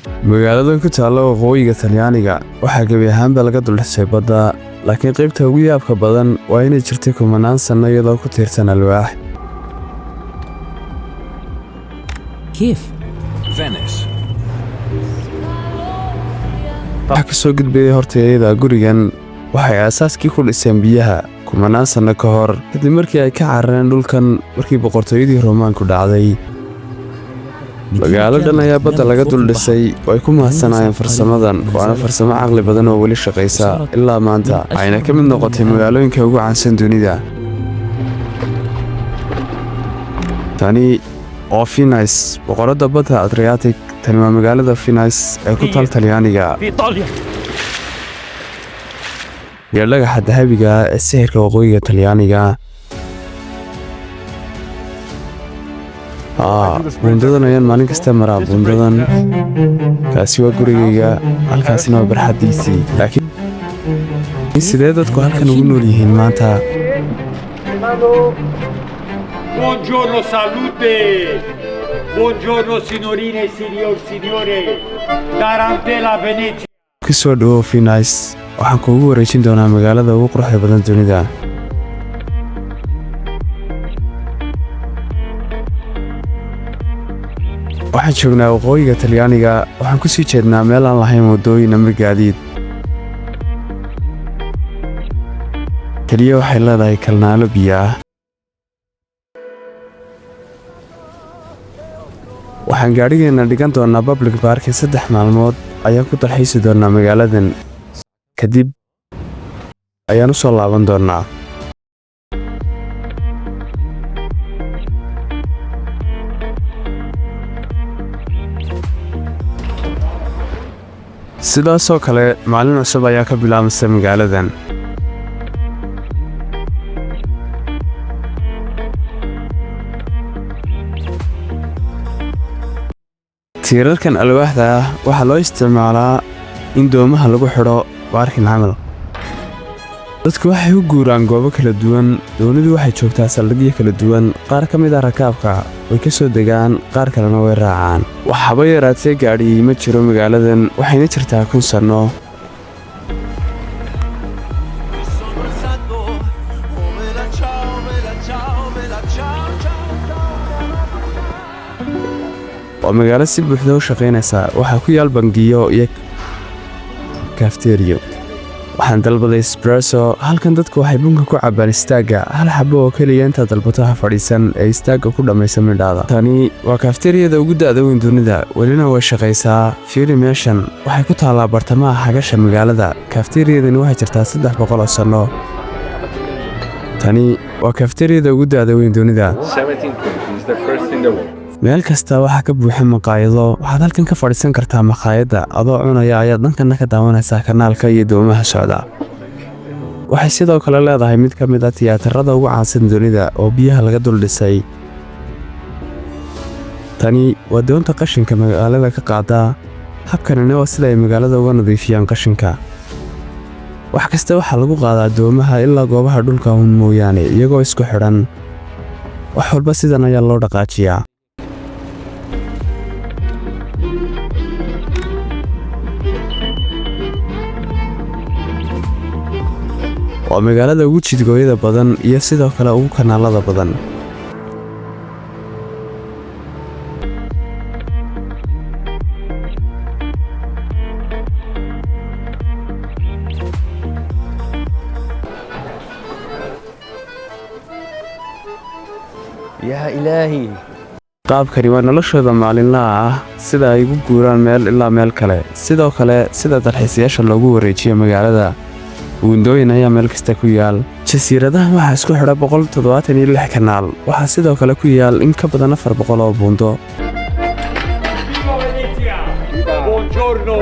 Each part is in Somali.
Magaalada ku taalla waqooyiga Talyaaniga waxaa gebi ahaanba laga duldhisay badda, laakiin qaybta ugu yaabka badan waa inay jirtay kumanaan sanno iyadoo ku tiirsan alwaax. كيف؟ Venice. Waxa ka soo gudbayay horteeda gurigan waxay aasaaskii ku dhiseen biyaha kumanaan sanno ka hor, kadib markii ay ka carareen dhulkan markii boqortooyadii Roomaanku dhacday. Magaalo dhan ayaa badda laga dul dhisay oo ay ku mahadsanaayeen farsamadan, waana farsamo caqli badan oo weli shaqaysa ilaa maanta, waxayna ka mid noqotay magaalooyinka ugu caansan dunida. Tani oo Venice, boqoradda badda Adriatic. Tani waa magaalada Venice ee ku taal Talyaaniga في إيطاليا. Iyo dhagaxa dahabiga ah ee sixirka waqooyiga Talyaaniga. Buundadan ayaan maalin kasta maraa. Buundadan, kaasi waa gurigayga, halkaasina waa barxaddiisii. Laakiin sidee dadku halkan ugu nool yihiin maanta? Buongiorno, salute! Buongiorno, signorine e signor signore! Tarantella Venezia! Ku soo dhawow Venice. Waxaan kuugu wareejin doonaa magaalada ugu quruxda badan dunida. Waxaan joognaa waqooyiga Talyaaniga. Waxaan ku sii jeednaa meel aan lahayn waddooyin ama gaadiid, keliya waxay leedahay kalnaalo biyo ah. Waxaan gaadhigeenna dhigan doonaa public parking. 3 maalmood ayaan ku dalxiisi doonaa magaaladan, kadib ayaan u soo laaban doonaa. Sidaasoo kale maalin cusub ayaa ka bilaabmaysa magaaladan. Tiirarkan alwaaxda ah waxaa loo isticmaalaa in doomaha lagu xidho parking camal. Dadku waxay u guuraan goobo kala duwan. Doonidu waxay joogtaa saldhigyo kala duwan. Qaar ka mid ah rakaabka way ka soo degaan, qaar kalena way raacaan. Waxaba yaraatee gaadhi ma jiro magaaladan, waxayna jirtaa 1000 sanno. Sono alzato, oh bella ciao, bella ciao, bella ciao, ciao, ciao. Waa magaalo si buuxda u shaqaynaysa. Waxaa ku yaal bangiyo iyo kafteriyo. Waxaan dalbaday espresso. Halkan dadku waxay bunka ku cabbaan istaagga, hal xabo oo keliya intaad dalbato ha fadhiisan ee istaagga ku dhammaysa midhaada. Tani waa kafteriyada ugu da'da weyn dunida, welina way shaqaysaa. Fiiri meeshan, waxay ku taallaa bartamaha xagasha magaalada. Kafteriyadani waxay jirtaa 300 oo sanno. Tani waa kafteriyada ugu da'da weyn dunida. 1720 is the first in the world. Meel kasta waxaa ka buuxa maqaayado. Waxaad halkan ka fadhiisan kartaa maqaayadda adoo cunaya ayaad dhankana ka daawanaysaa kanaalka iyo doomaha socda. Waxay sidoo kale leedahay mid ka mid ah tiyaatarada ugu caansan dunida oo biyaha laga dul dhisay. Tani waa doonta qashinka magaalada ka qaada. Habkanina waa sida ay magaalada uga nadiifiyaan qashinka. Wax kasta waxaa lagu qaadaa doomaha ilaa goobaha dhulka un mooyaane, iyagoo isku xidhan. Wax walba sidan ayaa loo dhaqaajiyaa. Waa magaalada ugu jidgooyada badan iyo sidoo kale ugu kanaalada badan. يا إلهي. Qaabkani waa noloshooda maalinlaha ah, sida ay ugu guuraan meel ilaa meel kale, sidoo kale sida dalxiisayaasha loogu wareejiyo magaalada. Buundooyin ayaa meel kasta ku yaal. Jasiiradahan waxaa isku xidha 176 kanaal. Waxaa sidoo kale ku yaal in ka badan 400 oo buundo. Viva Venezia! Buongiorno!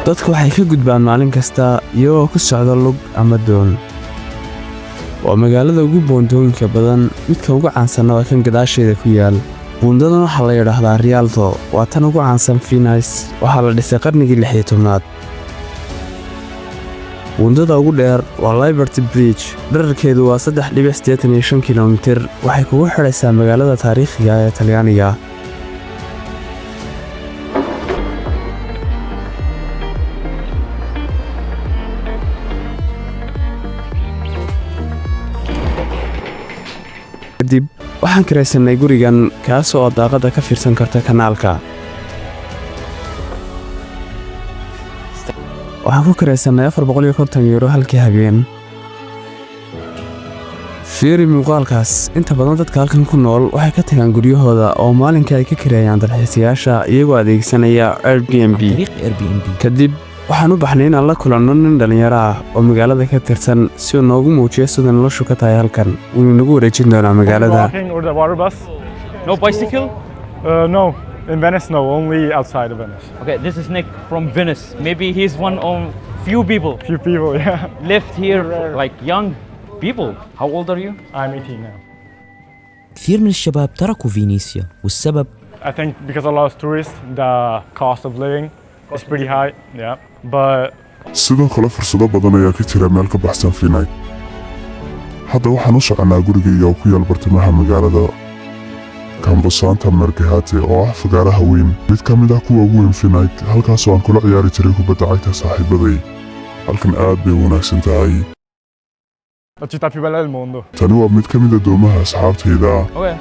Dadku waxay ka gudbaan maalin kasta iyagoo ku socda lug ama doon. Waa magaalada ugu buundooyinka badan. Midka ugu caansanna waa kan gadaasheeda ku yaal. Buundadan waxaa la yidhaahdaa Rialto. Waa tan ugu caansan Venice. Waxaa la dhisay qarnigii 16aad. Buundada ugu dheer waa Liberty Bridge. Dherarkeedu waa 3.85 kilomitir. Waxay kugu xidhaysaa magaalada taariikhiga ee Talyaaniga. Waxaan kiraysanay gurigan, kaas oo aad daaqadda ka fiirsan karta kanaalka. Waxaan ku kiraysanay €450 halkii habeen. Fiiri muuqaalkaas. Inta badan dadka halkan ku nool waxay ka tagaan guryahooda oo maalinkii ay ka kireeyaan dalxiisayaasha iyagoo adeegsanaya Airbnb. طريق Airbnb. Kadib waxaan u baxnay inaan la kulanno nin dhallinyaro ah oo magaalada ka tirsan si uu noogu muujiyo sida noloshu ka tahay halkan. Wuuna nagu wareejin doonaa magaalada. Walking or the water bus? No bicycle? No, in Venice, no, only outside of Venice. Okay, this is Nick from Venice. Maybe he's one of few people Few people, yeah. left here, like young people. How old are you? I'm 18 now. كثير من الشباب تركوا فينيسيا، والسبب I think because a lot of tourists, the cost of living is pretty high. Yeah, but Sidoo kale fursado badan ayaa ka jira meel ka baxsan Venice. Hadda waxaan u soconnaa gurigayga oo ku yaal bartamaha magaalada, Campo Santa Margherita, oo ah fagaaraha weyn, mid ka mid ah kuwa ugu weyn Venice, halkaasoo aan kula ciyaari jiray kubadda cagta saaxiibaday. Halkan aad bay u wanaagsan tahay. La città più bella del mondo. Tani waa mid ka mid ah doomaha asxaabtayda. Okay.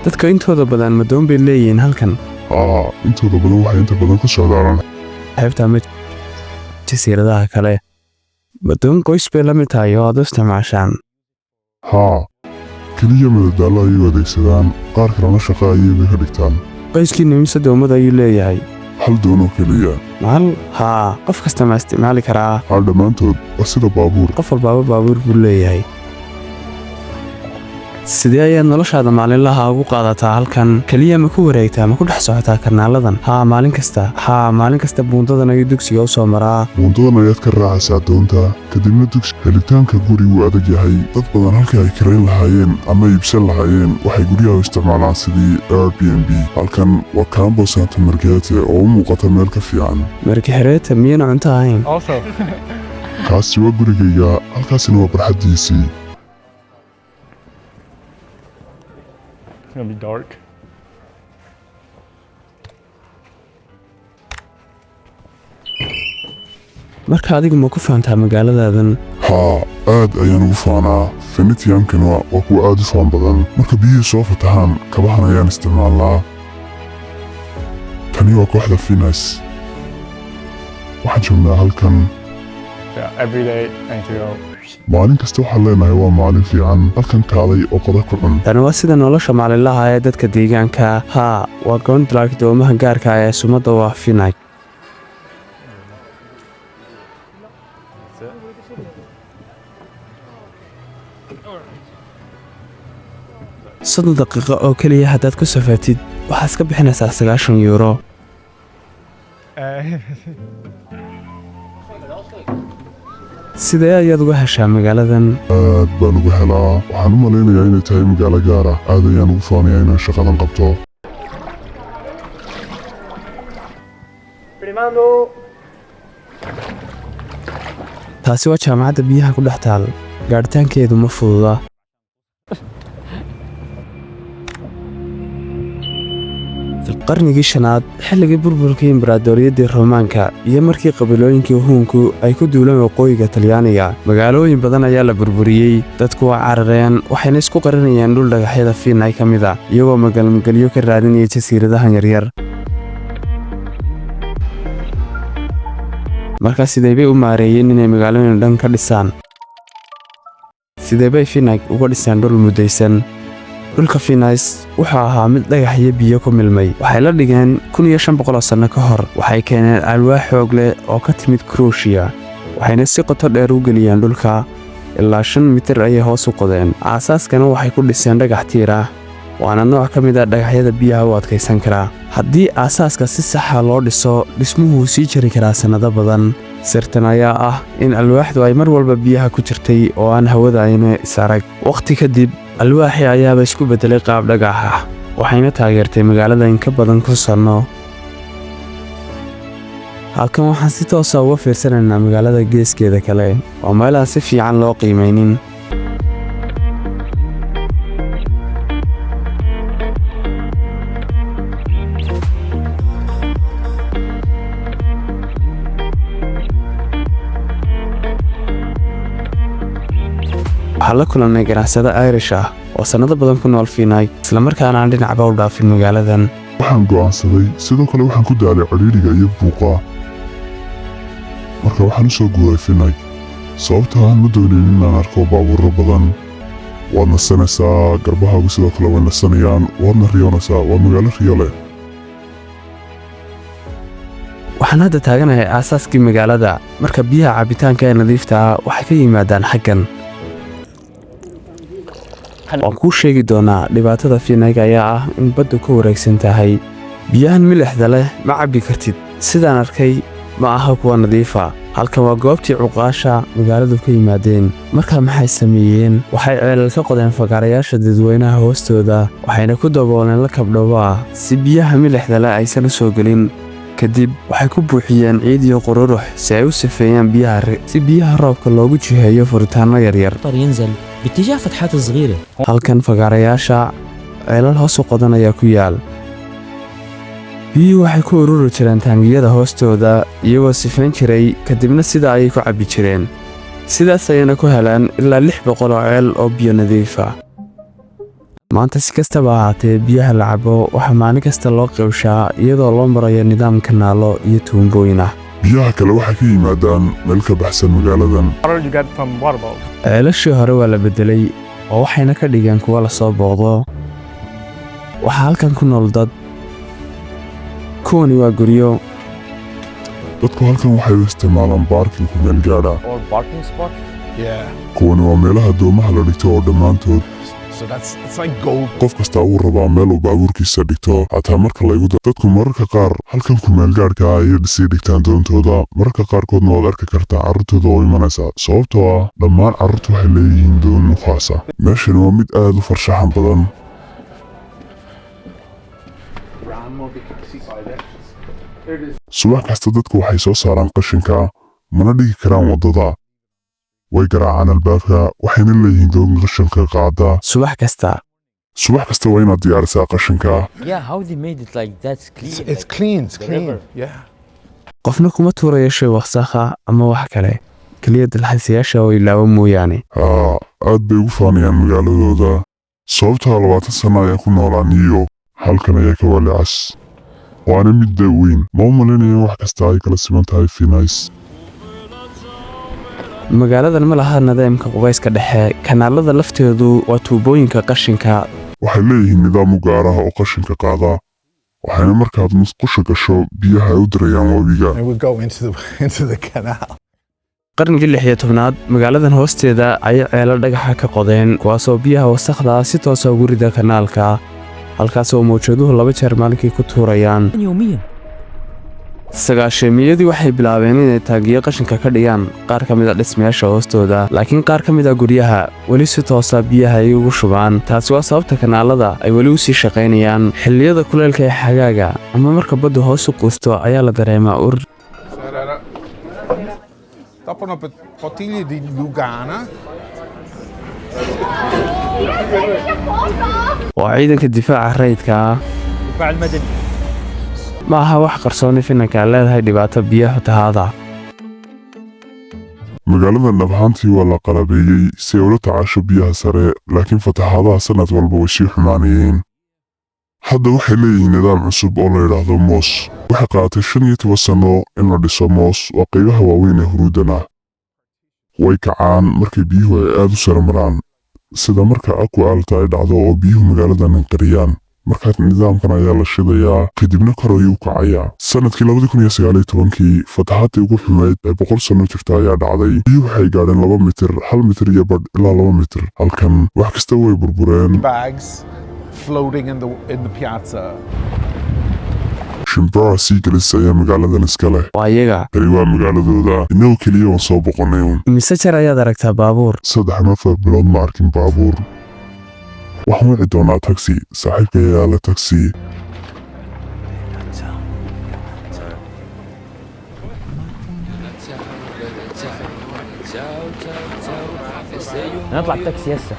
Dadka intooda badan ma doon bay leeyihiin halkan? Haa, intooda badan waxay inta badan ku socdaalaan xeebta ama jasiiradaha kale. Ma doon qoys bay la mid tahay oo aad u isticmaashaan? Haa, keliya madadaalo ayay u adeegsadaan, qaar kalena shaqo ayay ka dhigtaan. Qoyskiinna mise doomada ayuu leeyahay? Hal doon oo keliya. Mahal haa, qof kasta ma isticmaali karaa? Haa, dhammaantood waa sida baabuur. Qof walbaaba baabuur buu leeyahay. Sidee ayaad noloshaada maalinlaha ugu qaadataa halkan? Keliya ma ku wareegtaa, ma ku dhex socotaa karnaaladan? Haa, maalin kasta. Haa, maalin kasta buundadan ayuu dugsiga u soo maraa. Buundadan ayaad ka raacaysaa doonta, kadibna dugsi. Helitaanka guri wuu adag yahay. Dad badan halkii ay kirayn lahaayeen ama iibsan lahaayeen waxay guryaha u isticmaalaan sidii Airbnb. Halkan waa Campo Santa Margherita oo u muuqata meel ka fiican. Margherita miyayna cunto ahayn? Also, Kaasi waa gurigayga, halkaasina waa barxaddiisii. It's gonna be dark. Marka adigu ma ku faantaa magaaladaadan? Haa, aad ayaan ugu faanaa. Venetiankana waa kuwa aad u faan badan. Marka biyuhu soo fatahaan, kabahan ayaan isticmaalnaa. Tani waa kooxda Venice. Waxaan joognaa halkan. Yeah, every day I need to go. Maalin kasta waxaan leenahay waa maalin fiican. Halkan kaalay oo qoda ku cun. Tani waa sida nolosha maalinlaha ee dadka deegaanka. Haa, waa gondola, doomaha gaarka ah ee sumadda waa Venice. That's it. 30 daqiiqo oo keliya haddaad ku safartid, waxaad iska bixinaysaa €90. Sidee ayaad uga heshaa magaaladan? Aad baan uga helaa. Waxaan u malaynayaa inay tahay magaalo gaar ah. Aad ayaan ugu faanayaa inaan shaqadan qabto. Primando. Taasi waa jaamacadda biyaha ku dhex taal. Gaadhitaankeedu ma fududa. Qarnigii shanaad, xilligii burburkii imbaraadoriyaddii Roomaanka iyo markii qabiilooyinkii Huunku ay ku duuleen waqooyiga Talyaaniga, magaalooyin badan ayaa la burburiyey. Dadku waa carareen, waxayna isku qarinayeen dhul dhagaxyada Fiinay ka mid a, iyagoo magangelyo ka raadinaya jasiiradahan yaryar. Markaa sidee bay u maareeyeen inay magaalooyin dhan ka dhisaan? Sidee bay Finag uga dhiseen dhul muddaysan? Dhulka Finis wuxuu ahaa mid dhagax iyo biyo ku milmay. Waxay la dhigeen 1500 sanno ka hor. Waxay keeneen alwaax xoog leh oo ka timid Krooshiya, waxayna si qoto dheer u geliyeen dhulka. Ilaa 5 mitir ayay hoos u qodeen. Aasaaskana waxay ku dhiseen dhagax tiir ah, waana nooc ka mid ah dhagaxyada biyaha u adkaysan karaa. Haddii aasaaska si saxa loo dhiso, dhismuhu sii jiri karaa sannado badan. Sirtan ayaa ah in alwaaxdu ay mar walba biyaha ku jirtay oo aan hawada ayna is arag. Wakhti kadib alwaaxii ayaaba isku beddelay qaab dhagax ah, waxayna taageertay magaalada in ka badan 1000 sanno. Halkan waxaan si toosa uga fiirsanaynaa magaalada geeskeeda kale. Waa meel aan si fiican loo qiimaynin. Waxaan la kulannay ganacsade Irish ah oo oo sannado badan ku nool Fiinay, islamarkaana aan dhinacba u dhaafin magaaladan. Waxaan go'aansaday, sidoo kale waxaan ku daalay cidhiidhiga iyo buuqa. Marka waxaan u soo guuray Finay, sababtoo ah ma doonin inaan arko baabuurro badan. Waad nasanaysaa, garbahaagu sidoo kale way nasanayaan, waadna riyoonaysaa. Waa magaalo riyo leh. Waxaan hadda taaganahay aasaaskii magaalada. Marka biyaha cabbitaanka ee nadiifta ah waxay ka yimaadaan xaggan. Waan kuu sheegi doonaa dhibaatada Fiinayga ayaa ah in baddu ka wareegsan tahay. Biyahan milixda leh ma cabbi kartid. Sidaan arkay, ma aha kuwa nadiifa. Halkan waa goobtii cuqaasha magaaladu ka yimaadeen. Markaa maxay sameeyeen? Waxay ceelal ka qodeen fagaarayaasha dadweynaha hoostooda, waxayna ku dabooleen lakab dhoobo ah si biyaha milixda leh aysan u soo gelin. Kadib waxay ku buuxiyeen ciid iyo qururux si ay u sifeeyaan biyaha, si biyaha roobka loogu jiheeyo furitaanno yaryar. المطر ينزل باتجاه فتحات صغيرة. Halkan fagaarayaasha ceelal hoos u qodan ayaa ku yaal. Biyuhu waxay ku ururi jireen taangiyada hoostooda, iyagoo sifayn jiray, kadibna sidaa ayay ku cabbi jireen. Sidaas ayayna ku heleen ilaa 600 oo ceel oo biyo nadiif ah. Maanta, si kastaba ahaatee, biyaha la cabo waxaa maalin kasta loo qeybshaa iyadoo loo marayo nidaam kanaalo iyo tuumbooyin ah. Biyaha kale waxay ka yimaadaan meel ka baxsan magaaladan. Water you get from water bottles. Ceelashii hore waa la beddelay oo waxayna ka dhigeen kuwa la soo booqdo. Waxaa halkan ku nool dad. Kuwani waa guryo. Dadku halkan waxay u isticmaalaan parking ku meel gaadha. Or parking spot. Yeah. Kuwani waa meelaha doomaha la dhigto oo dhammaantood. So that's it's like gold. Qof kasta uu rabaa meel uu baabuurkiisa dhigto, xataa marka laygu daro. Dadku mararka qaar halkan ku meelgaadhka ah ayay dhisii dhigtaan doontooda. Mararka qaarkoodna waad arki kartaa carruurtooda oo imanaysa, sababtoo ah dhammaan carruurtu waxay leeyihiin doon u khaasa. Meeshani waa mid aad u farshaxan badan. Subax kasta dadku waxay soo saaraan qashinka, mana dhigi karaan waddada. Way garaacaan albaabka, waxayna leeyihiin doon qashinka qaada. Subax kasta. Subax kasta waa inaad diyaarisaa qashinka. Yeah, how they made it like that's clean. It's Like clean. It's the clean. river. Yeah. Qofna kuma tuurayo shay wasakha ama wax kale, keliya dalxiisayaasha oo ilaawo mooyaane. Haa, aad bay ugu faanayaan magaaladooda, sababtaa 20 sano ayaan ku noolaa New York. Halkan ayaa ka walicas, waana mid da' weyn. Ma u malaynayo in wax kasta ay kala siman tahay Finais. Magaaladan ma laha nidaamka qubayska dhexe. Kanaalada laftoodu waa tuubooyinka qashinka. Waxay leeyihiin nidaam u gaar ah oo qashinka qaada, waxayna markaad musqusha gasho biyaha ay u dirayaan webiga. It would go into the canal. Qarnigii 16aad magaaladan hoosteeda ayay ceelal dhagaxa ka qodeen, kuwaasoo biyaha wasakhda ah si toosa ugu rida kanaalka, halkaasoo mawjaduhu laba jeer maalinkii ku tuurayaan. يوميا. 90-meeyadii waxay bilaabeen inay taagiyo qashinka ka dhigaan qaar ka mid a dhismayaasha hoostooda, laakiin qaar ka mid a guryaha weli si toosa biyaha ay ugu shubaan. Taasi waa sababta kanaalada ay weli u sii shaqaynayaan. Xilliyada kuleylka ee xagaaga ama marka baddu hoos u quusto ayaa la dareemaa ur. Dopo una bottiglia di Lugana. Waa ciidanka difaaca rayidka ah. الدفاع المدني. Ma aha wax qarsooni Finanka leedahay dhibaato biyaha fatahaada. Magaaladan dhab ahaantii waa la qalabeeyey si ay ula tacaasho biyaha sare, laakiin fatahaadaha sanad walba way sii xumaanayeen. Hadda waxay leeyihiin nidaam cusub oo la yidhaahdo moos. Waxay qaadatay 15 sanno in la dhiso moos. Waa qaybaha waaweyn ee huruuddan ah. Way kacaan markay biyuhu ay aad u sare maraan, sida marka acqua alta ay dhacdo oo biyuhu magaaladan inqiriyaan. Markaas nidaamkan ayaa la shidayaa, kadibna kor ayuu kacayaa. Sanadkii 2019-kii fatahaadii ugu xumeyd ee 100 sano jirta ayaa dhacday. Biyuhu waxay gaadheen 2 mitir, 1.5 mitir ilaa 2 mitir. Halkan wax kasta way burbureen. Bags floating in the piazza. Shimbiraha seagulls ayaa magaaladan iska leh. Waa iyaga. Tani waa magaaladooda. Innagu keliya waan soo boqonnay uun. Mise jeer ayaad aragtaa baabuur? 3 ama 4 bilood ma arkin baabuur. Waxaan wici doonaa taxi. Saaxiibka ayaa la taxi. نطلع بتاكسي هسه.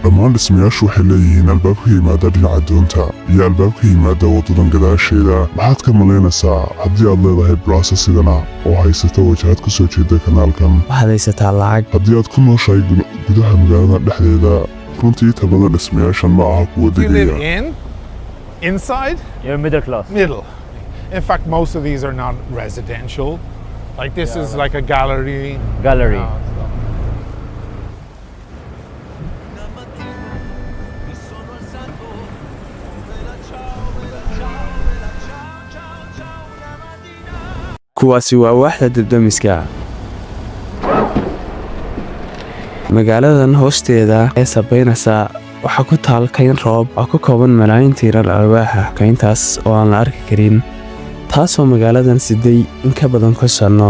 Dhammaan dhismayaashu waxay leeyihiin albaab ka yimaada dhinaca doonta iyo albaab ka yimaada waddadan gadaasheeda. Maxaad ka malaynaysaa haddii aad leedahay plaza sidana oo haysata wajahad ku soo jeeda kanaalkan? Waxaad haysataa lacag. Haddii aad ku nooshahay gudaha magaalada dhexdeeda, runtii inta badan dhismayaashan ma aha kuwa Do you live degaya. in? Inside? You're middle class. Middle. In fact, most of these are not residential. Like this is like a gallery. Gallery. No, it's not. Una mattina mi sono alzato, bella ciao, bella ciao, bella ciao, ciao, ciao, una mattina. Kuwaasi waa waaxda debdemiska. Magaaladan hoosteeda ee sabaynaysa waxaa ku taal kayn roob oo ka kooban malaayiin tiirar alwaaxa, kayntaas oo aan la arki karin, taasoo magaaladan siday in ka badan 50 sanno.